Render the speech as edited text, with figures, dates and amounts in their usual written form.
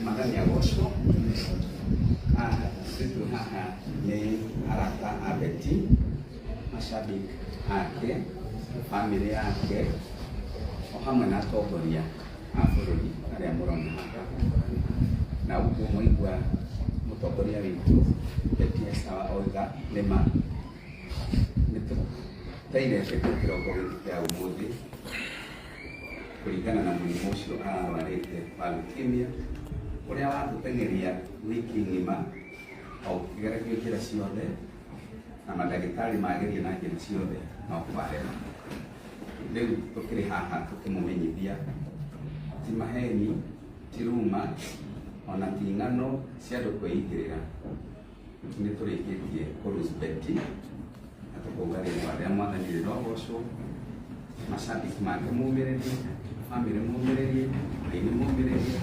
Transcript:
Mwathani agocwo. Ithuĩ haha nĩ arata a Betty, mashabiki ake, bamĩrĩ yake, o hamwe na atongoria a bũrũri arĩa mũrona haha. Na ũguo mwaigua mũtongoria witũ Betty Esau oiga nĩ ma, nĩ tũteire Betty kĩroko gĩkĩ kĩa ũmũthĩ kũringana na mũrimũ ũcio ararwarĩte wa leukemia ũrĩa watũteng'eria wiki ng'ima o ũkĩgeragio njĩra ciothe na mandagĩtarĩ mageria na njĩra ciothe no kwarema. Rĩu tũkĩrĩ haha tũkĩmũmenyithia ti maheni, ti ruma, ona ti ng'ano cia andũ kwĩigĩrĩra. Nĩ tũrĩkĩtie kũ lose Betty na tũkauga rĩtwa rĩa Mwathani rĩrogocwo, macambĩki make mũmĩrĩrie, bamĩrĩ mũmĩrĩrie, aini mũmĩrĩrie.